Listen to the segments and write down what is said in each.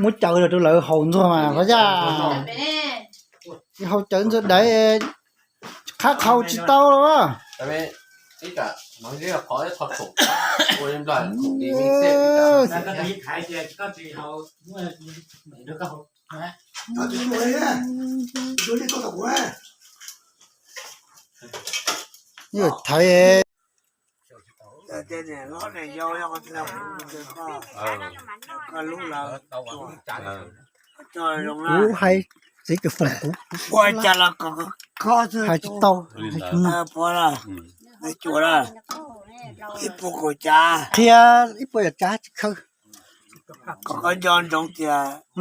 Muab cawv rau lawv haus ntxuag mas qhov yaj. Haus cawv ntxuag daiv, qhab qhau tsis tau los. Yuav thaiv. Kuv hais txiv cov foom kuv, hais tsis tau. Qhia ib puas yam tsav tsis khaw.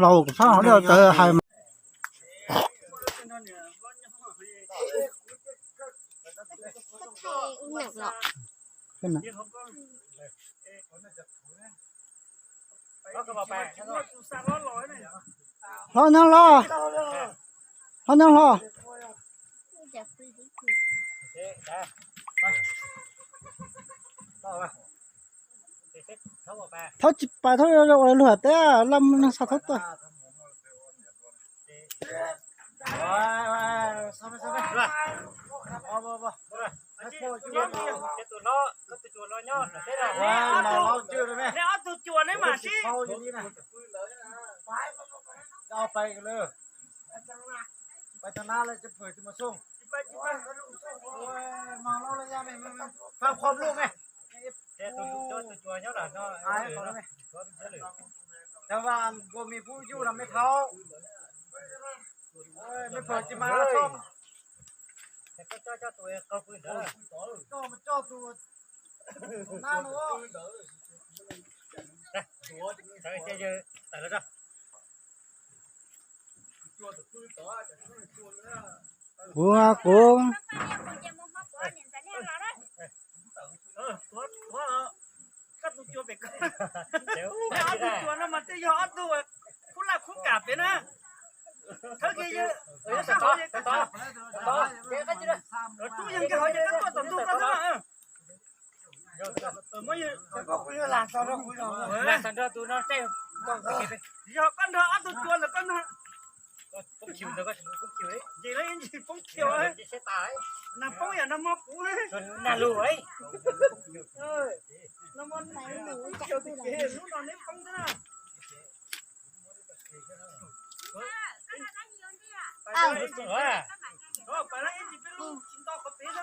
Laus kom sab hauv dej tawv hais mas. Hlob nyob hlob, hlob nyob hlob. Thaub tsis pas thaub ua luag teb laj neeg xa thaub tuaj. Kuv, kuv. Ob tug cuas no mas tej yog ob tug khub laj khub kam pem na. Thawb kiag, sab hauv, rub yees kiag hauv ces koj tuaj tom ntug koj xwb mas. Yog koj nrog ob tug cuas ntawd koj nrog, ces lawv ib ntsis poob khiaus, nag poob yam nag hmo kuv na. Lub no neb poob xwb na. Pab ib ntsis peb lub tsis nto qhov pem xwb na.